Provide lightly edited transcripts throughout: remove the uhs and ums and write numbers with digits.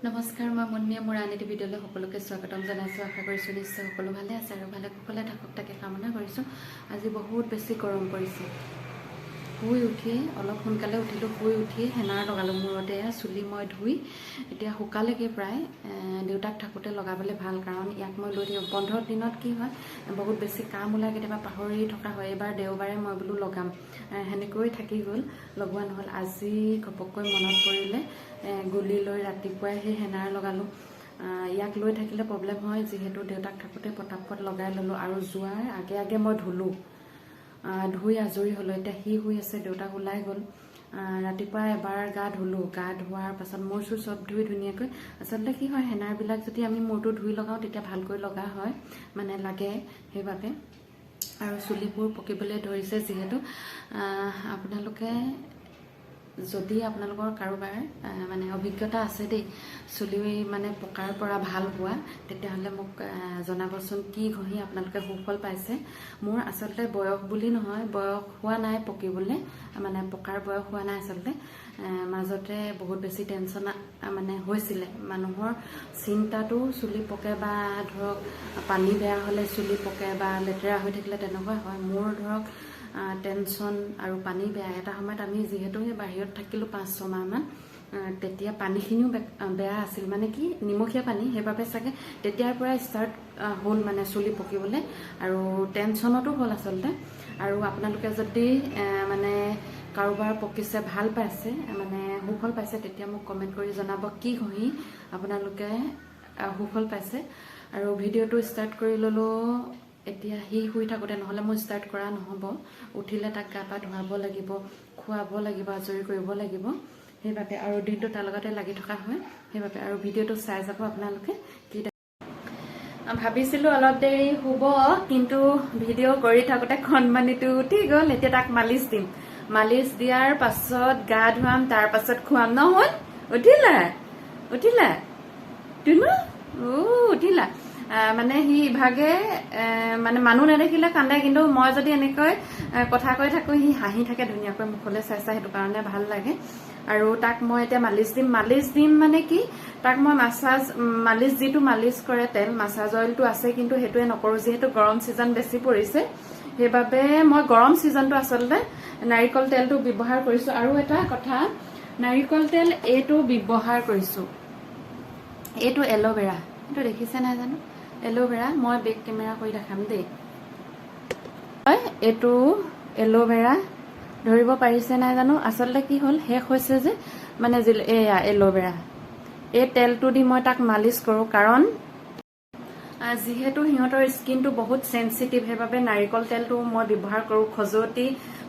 নমস্কাৰ, মই মুন্মীয়ে মোৰ আন এটি ভিডিঅ'লৈ সকলোকে স্বাগতম জনাইছোঁ। আশা কৰিছোঁ নিশ্চয় সকলো ভালে আছে আৰু ভালে কুশলে থাকক, তাকে কামনা কৰিছোঁ। আজি বহুত বেছি গৰম পৰিছে। শুই উঠিয়ে, অলপ সোনকালে উঠিলোঁ, শুই উঠিয়ে হেনাৰ লগালোঁ মূৰতে। এয়া চুলি মই ধুই এতিয়া শুকালেগৈ প্ৰায়। দেউতাক থাকোঁতে লগাবলৈ ভাল, কাৰণ ইয়াক মই লৈ থাকিব। বন্ধৰ দিনত কি হয়, বহুত বেছি কাম ওলাই, কেতিয়াবা পাহৰি থকা হয়। এইবাৰ দেওবাৰে মই বোলো লগাম, সেনেকৈ থাকি গ'ল, লগোৱা নহ'ল। আজি ঘপককৈ মনত পৰিলে, গুলি লৈ ৰাতিপুৱাই সেই হেনাৰ লগালোঁ। ইয়াক লৈ থাকিলে প্ৰব্লেম হয় যিহেতু, দেউতাক থাকোঁতে পটাপট লগাই ল'লোঁ আৰু যোৱাৰ আগে আগে মই ধুলোঁ, ধুই আজৰি হ'লোঁ। এতিয়া সি শুই আছে, দেউতাক ওলাই গ'ল। ৰাতিপুৱা এবাৰ গা ধুলোঁ। গা ধোৱাৰ পাছত মূৰ চুৰ চব ধুই ধুনীয়াকৈ, আচলতে কি হয়, হেনাৰবিলাক যদি আমি মূৰটো ধুই লগাওঁ, তেতিয়া ভালকৈ লগা হয়, মানে লাগে সেইবাবে। আৰু চুলিবোৰ পকিবলৈ ধৰিছে যিহেতু, আপোনালোকে যদি আপোনালোকৰ কাৰোবাৰ মানে অভিজ্ঞতা আছে দেই, চুলি মানে পকাৰ পৰা ভাল হোৱা, তেতিয়াহ'লে মোক জনাবচোন কি ঘঁহি আপোনালোকে সুফল পাইছে। মোৰ আচলতে বয়স বুলি নহয়, বয়স হোৱা নাই পকিবলৈ, মানে পকাৰ বয়স হোৱা নাই আচলতে। মাজতে বহুত বেছি টেনশ্যন মানে হৈছিলে। মানুহৰ চিন্তাটো চুলি পকে বা ধৰক পানী বেয়া হ'লে চুলি পকে বা লেতেৰা হৈ থাকিলে তেনেকুৱা হয়। মোৰ ধৰক টেনশ্যন আৰু পানী বেয়া, এটা সময়ত আমি যিহেতু সেই বাহিৰত থাকিলোঁ 5-6 মাহমান, তেতিয়া পানীখিনিও বেয়া আছিল, মানে কি নিমখীয়া পানী, সেইবাবে চাগে তেতিয়াৰ পৰাই ষ্টাৰ্ট হ'ল মানে চুলি পকিবলৈ আৰু টেনশ্যনতো হ'ল আচলতে। আৰু আপোনালোকে যদি মানে কাৰোবাৰ পকিছে, ভাল পাইছে, মানে সুফল পাইছে, তেতিয়া মোক কমেণ্ট কৰি জনাব কি ঘঁহি আপোনালোকে সুফল পাইছে। আৰু ভিডিঅ'টো ষ্টাৰ্ট কৰি ল'লোঁ এতিয়া সি শুই থাকোঁতে, নহ'লে মোৰ ষ্টাৰ্ট কৰা নহ'ব। উঠিলে তাক গা পা ধুৱাব লাগিব, খুৱাব লাগিব, আজৰি কৰিব লাগিব, সেইবাবে আৰু দিনটো তাৰ লগতে লাগি থকা হয় সেইবাবে। আৰু ভিডিঅ'টো চাই যাব আপোনালোকে কি। ভাবিছিলোঁ অলপ দেৰি শুব, কিন্তু ভিডিঅ' কৰি থাকোঁতে কণমানিটো উঠি গ'ল। এতিয়া তাক মালিচ দিম, মালিচ দিয়াৰ পাছত গা ধুৱাম, তাৰ পাছত খুৱাম। নহয়, উঠিলা, উঠিলা টুনু, ও উঠিলা। মানে সি ইভাগে মানে মানুহ নেদেখিলে কান্দে, কিন্তু মই যদি এনেকৈ কথা কৈ থাকো, সি হাঁহি থাকে ধুনীয়াকৈ মুখলৈ চাই চাই, সেইটো কাৰণে ভাল লাগে। আৰু তাক মই এতিয়া মালিচ দিম। মালিচ দিম মানে কি, তাক মই মাছাজ মালিচ, যিটো মালিচ কৰে তেল, মাছাজ অইলটো আছে, কিন্তু সেইটোৱে নকৰোঁ। যিহেতু গৰম ছিজন বেছি পৰিছে, সেইবাবে মই গৰম ছিজনটো আচলতে নাৰিকল তেলটো ব্যৱহাৰ কৰিছোঁ। আৰু এটা কথা, নাৰিকল তেল এইটো ব্যৱহাৰ কৰিছোঁ, এইটো এল'ভেৰা, এইটো দেখিছে নাই জানো, এল'ভেৰা। মই বেক কেমেৰা কৰি দেখাম দেই। হয়, এইটো এল'ভেৰা, ধৰিব পাৰিছে নাই জানো। আচলতে কি হ'ল, শেষ হৈছে যে মানে এয়া এল'ভেৰা। এই তেলটো দি মই তাক মালিচ কৰোঁ, কাৰণ যিহেতু সিহঁতৰ স্কিনটো বহুত চেঞ্চিটিভ, সেইবাবে নাৰিকল তেলটো মই ব্যৱহাৰ কৰোঁ।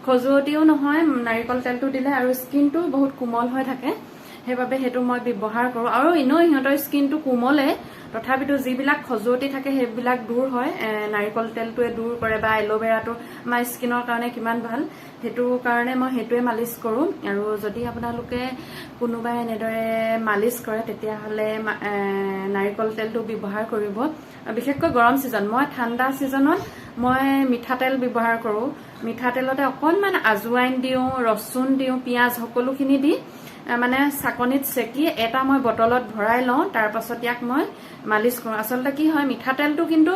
খজুৱতিও নহয় নাৰিকল তেলটো দিলে আৰু স্কিনটো বহুত কোমল হৈ থাকে, সেইবাবে সেইটো মই ব্যৱহাৰ কৰোঁ। আৰু এনেও সিহঁতৰ স্কিনটো কোমলে, তথাপিতো যিবিলাক খজুৱতি থাকে সেইবিলাক দূৰ হয়, নাৰিকল তেলটোৱে দূৰ কৰে বা এল'ভেৰাটো আমাৰ স্কিনৰ কাৰণে কিমান ভাল, সেইটো কাৰণে মই সেইটোৱে মালিচ কৰোঁ। আৰু যদি আপোনালোকে কোনোবাই এনেদৰে মালিচ কৰে, তেতিয়াহ'লে নাৰিকল তেলটো ব্যৱহাৰ কৰিব, বিশেষকৈ গৰম ছিজন। মই ঠাণ্ডা ছিজনত মই মিঠাতেল ব্যৱহাৰ কৰোঁ। মিঠাতেলতে অকণমান আজৱাইন দিওঁ, ৰচুন দিওঁ, পিঁয়াজ সকলোখিনি দি মানে চাকনিত চেকি এটা মই বটলত ভৰাই লওঁ, তাৰ পাছত ইয়াক মই মালিচ কৰোঁ। আচলতে কি হয়, মিঠাতেলটো কিন্তু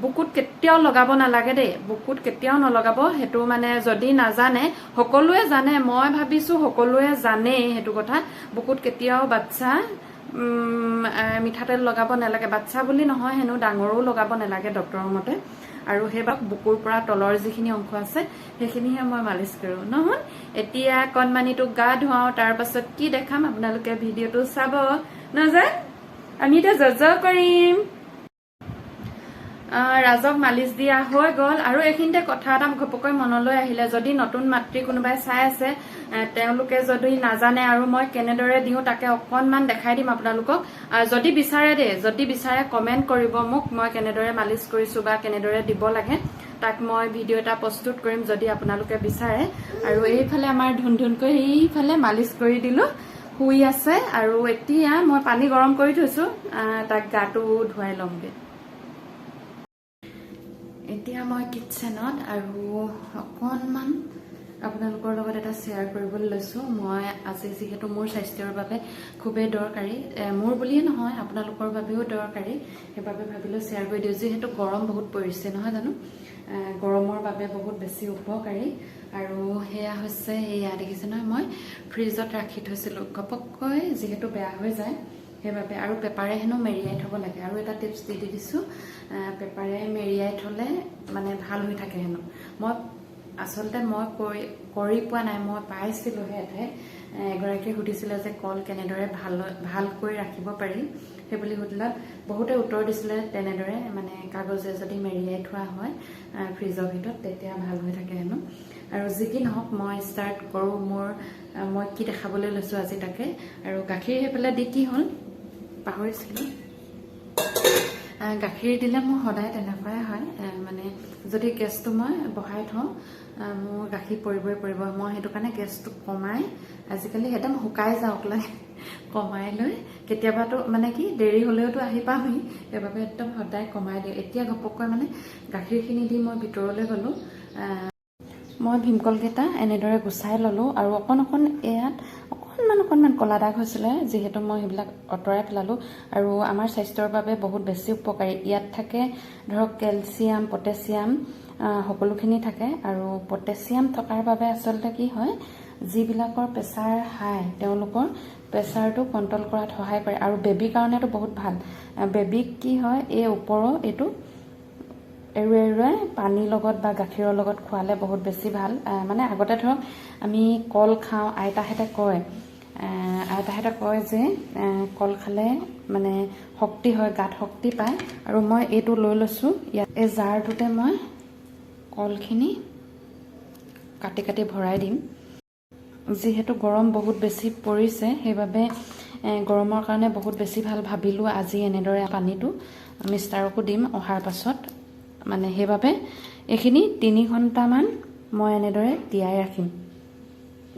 বুকুত কেতিয়াও লগাব নালাগে দেই, বুকুত কেতিয়াও নলগাব সেইটো। মানে যদি নাজানে, সকলোৱে জানে, মই ভাবিছো সকলোৱে জানেই সেইটো কথা, বুকুত কেতিয়াও বাচ্ছা মিঠাতেল লগাব নালাগে। বাচ্ছা বুলি নহয় হেনো, ডাঙৰো লগাব নালাগে ডক্তৰৰ মতে। আৰু সেইবাক বুকুৰ পৰা তলৰ যিখিনি অংশ আছে, সেইখিনিহে মই মালিচ কৰোঁ। নহয়, এতিয়া কণমানিটোক গা ধুৱাওঁ, তাৰ পাছত কি দেখাম আপোনালোকে ভিডিঅ'টো চাব। নাযায়, আমি এতিয়া যজ কৰিম। ৰাজক মালিচ দিয়া হৈ গ'ল। আৰু এইখিনিতে কথা এটা ঘপকৈ মনলৈ আহিলে, যদি নতুন মাতৃ কোনোবাই চাই আছে, তেওঁলোকে যদি নাজানে আৰু মই কেনেদৰে দিওঁ, তাকে অকণমান দেখাই দিম আপোনালোকক। যদি বিচাৰে দেই, যদি বিচাৰে কমেণ্ট কৰিব মোক, মই কেনেদৰে মালিচ কৰিছো বা কেনেদৰে দিব লাগে, তাক মই ভিডিঅ' এটা প্ৰস্তুত কৰিম যদি আপোনালোকে বিচাৰে। আৰু এইফালে আমাৰ ধুন ধুনকৈ এইফালে মালিচ কৰি দিলো, শুই আছে। আৰু এতিয়া মই পানী গৰম কৰি থৈছো, তাক গাটো ধুৱাই ল'মগে। এতিয়া মই কিটচেনত আৰু অকণমান আপোনালোকৰ লগত এটা শ্বেয়াৰ কৰিবলৈ লৈছোঁ। মই আজি যিহেতু মোৰ স্বাস্থ্যৰ বাবে খুবেই দৰকাৰী, মোৰ বুলিয়ে নহয়, আপোনালোকৰ বাবেও দৰকাৰী, সেইবাবে ভাবিলোঁ শ্বেয়াৰ কৰি দিওঁ। যিহেতু গৰম বহুত পৰিছে, নহয় জানো? গৰমৰ বাবে বহুত বেছি উপকাৰী। আৰু সেয়া হৈছে এয়া দেখিছে নহয়, মই ফ্ৰিজত ৰাখি থৈছিলোঁ। ঘপককৈ যিহেতু বেয়া হৈ যায়, সেইবাবে আৰু পেপাৰে হেনো মেৰিয়াই থ'ব লাগে। আৰু এটা টিপছ দি দি দিছোঁ, পেপাৰে মেৰিয়াই থ'লে মানে ভাল হৈ থাকে হেনো। মই আচলতে মই কৰি কৰি পোৱা নাই, মই পাইছিলোঁহে এঠাইত। এগৰাকীয়ে সুধিছিলে যে কল কেনেদৰে ভালকৈ ৰাখিব পাৰি, সেই বুলি সুধিলত বহুতে উত্তৰ দিছিলে তেনেদৰে, মানে কাগজে যদি মেৰিয়াই থোৱা হয় ফ্ৰিজৰ ভিতৰত, তেতিয়া ভাল হৈ থাকে হেনো। আৰু যি কি নহওক, মই ষ্টাৰ্ট কৰোঁ মোৰ মই কি দেখাবলৈ লৈছোঁ আজি তাকে। আৰু গাখীৰ সেইফালে দি কি হ'ল পাহৰিছিলোঁ। গাখীৰ দিলে মোৰ সদায় তেনেকুৱাই হয়, মানে যদি গেছটো মই বঢ়াই থওঁ, মোৰ গাখীৰ পৰিবই পৰিব। মই সেইটো কাৰণে গেছটো কমাই, আজিকালি একদম শুকাই যাওক লাগে, কমাই লৈ কেতিয়াবাতো মানে কি দেৰি হ'লেওতো আহি পামহি, সেইবাবে একদম সদায় কমাই দিওঁ। এতিয়া ঘপককৈ মানে গাখীৰখিনি দি মই ভিতৰলৈ গ'লোঁ। মই ভীমকলকেইটা এনেদৰে গুচাই ল'লোঁ আৰু অকণ অকণ ইয়াত অকণমান অকণমান ক'লা দাগ হৈছিলে, যিহেতু মই সেইবিলাক আঁতৰাই পেলালোঁ। আৰু আমাৰ স্বাস্থ্যৰ বাবে বহুত বেছি উপকাৰী। ইয়াত থাকে ধৰক কেলছিয়াম, পটেছিয়াম, সকলোখিনি থাকে। আৰু পটেছিয়াম থকাৰ বাবে আচলতে কি হয়, যিবিলাকৰ প্ৰেছাৰ হাই, তেওঁলোকৰ প্ৰেছাৰটো কণ্ট্ৰল কৰাত সহায় কৰে। আৰু বেবীৰ কাৰণেতো বহুত ভাল। বেবীক কি হয়, এই ওপৰৰ এইটো এৰুৱাই এৰুৱাই পানীৰ লগত বা গাখীৰৰ লগত খোৱালে বহুত বেছি ভাল। মানে আগতে ধৰক আমি কল খাওঁ, আইতাহঁতে কয় যে কল খালে মানে শক্তি হয়, গাত শক্তি পায়। আৰু মই এইটো লৈ লৈছোঁ। ইয়াত এই জাৰটোতে মই কলখিনি কাটি কাটি ভৰাই দিম। যিহেতু গৰম বহুত বেছি পৰিছে, সেইবাবে গৰমৰ কাৰণে বহুত বেছি ভাল ভাবিলোঁ আজি এনেদৰে পানীটো মিষ্টাৰকো দিম অহাৰ পাছত। মানে সেইবাবে এইখিনি 3 ঘণ্টামান মই এনেদৰে তিয়াই ৰাখিম।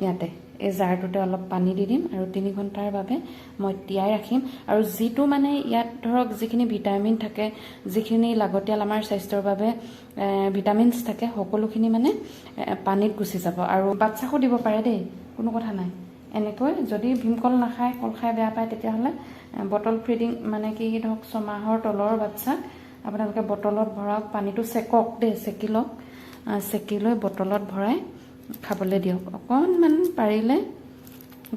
ইয়াতে এই জাৰটোতে অলপ পানী দি দিম আৰু 3 ঘণ্টাৰ বাবে মই তিয়াই ৰাখিম। আৰু যিটো মানে ইয়াত ধৰক যিখিনি ভিটামিন থাকে, যিখিনি লাগতিয়াল আমাৰ স্বাস্থ্যৰ বাবে ভিটামিনছ থাকে, সকলোখিনি মানে পানীত গুচি যাব। আৰু বাচ্ছাকো দিব পাৰে দেই, কোনো কথা নাই। এনেকৈ যদি ভীমকল নাখায়, কল খাই বেয়া পায়, তেতিয়াহ'লে বটল ফিডিং, মানে কি ধৰক 6 মাহৰ তলৰ বাচ্ছাক আপোনালোকে বটলত ভৰাওক, পানীটো চেকক দেই, চেকি লওক, চেকি লৈ বটলত ভৰাই খাবলৈ দিয়ক। অকণমান পাৰিলে,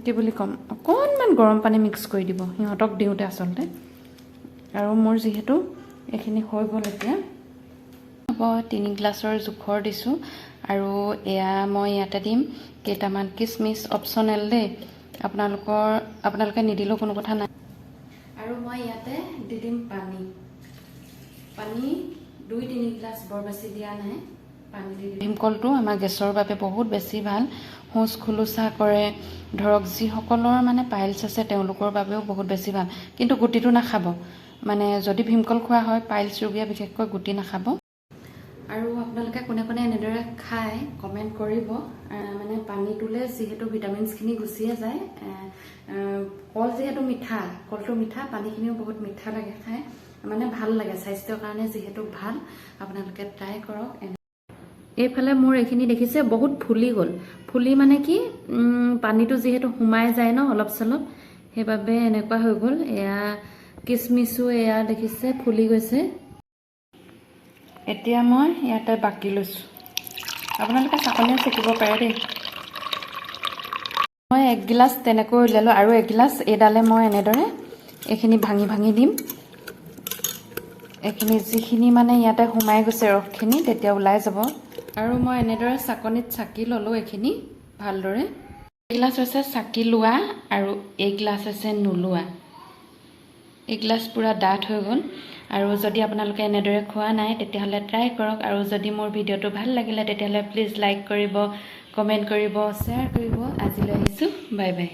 কি বুলি ক'ম, অকণমান গৰম পানী মিক্স কৰি দিব সিহঁতক দিওঁতে আচলতে। আৰু মোৰ যিহেতু এইখিনি হৈ গ'ল, এতিয়া হ'ব 3 গ্লাছৰ জোখৰ দিছোঁ। আৰু এয়া মই ইয়াতে দিম কেইটামান কিচমিচ, অপশ্যনেল দেই, আপোনালোকে নিদিলেও কোনো কথা নাই। আৰু মই ইয়াতে দি দিম পানী। পানী 2-3 গিলাচ, বৰ বেছি দিয়া নাই। পানী দি দিম। ভীমকলটো আমাৰ গেছৰ বাবে বহুত বেছি ভাল, শৌচ খোলোচা কৰে। ধৰক যিসকলৰ মানে পাইলছ আছে, তেওঁলোকৰ বাবেও বহুত বেছি ভাল। কিন্তু গুটিটো নাখাব, মানে যদি ভীমকল খোৱা হয়, পাইলছ ৰোগীয়ে বিশেষকৈ গুটি নাখাব। আৰু আপোনালোকে কোনে কোনে এনেদৰে খায় কমেণ্ট কৰিব। মানে পানীটোলে যিহেতু ভিটামিনছখিনি গুচিয়ে যায়, কল যিহেতু মিঠা, কলটো মিঠা, পানীখিনিও বহুত মিঠা লাগে খাই, মানে ভাল লাগে। স্বাস্থ্যৰ কাৰণে যিহেতু ভাল, আপোনালোকে ট্ৰাই কৰক। এইফালে মোৰ এইখিনি দেখিছে বহুত ফুলি গ'ল। ফুলি মানে কি, পানীটো যিহেতু সোমাই যায় ন অলপ চলপ, সেইবাবে এনেকুৱা হৈ গ'ল। এয়া কিচমিচো এয়া দেখিছে ফুলি গৈছে। এতিয়া মই ইয়াতে বাকি লৈছোঁ। আপোনালোকে চাকনিও চেকিব পাৰে দেই। মই একগিলাচ তেনেকৈ উলিয়ালোঁ আৰু এগিলাচ এইডালে মই এনেদৰে এইখিনি ভাঙি ভাঙি দিম। এইখিনি যিখিনি মানে ইয়াতে সোমাই গৈছে ৰসখিনি, তেতিয়া ওলাই যাব। আৰু মই এনেদৰে চাকনিত চাকি ল'লোঁ এইখিনি ভালদৰে। এইগিলাচ হৈছে চাকি লোৱা আৰু এইগিলাচ হৈছে নোলোৱা। এইগিলাচ পূৰা ডাঠ হৈ গ'ল। আৰু যদি আপোনালোকে এনেদৰে খোৱা নাই, তেতিয়াহ'লে ট্ৰাই কৰক। আৰু যদি মোৰ ভিডিঅ'টো ভাল লাগিলে, তেতিয়াহ'লে প্লিজ লাইক কৰিব, কমেণ্ট কৰিব, শ্বেয়াৰ কৰিব। আজিলৈ আহিছোঁ, বাই বাই।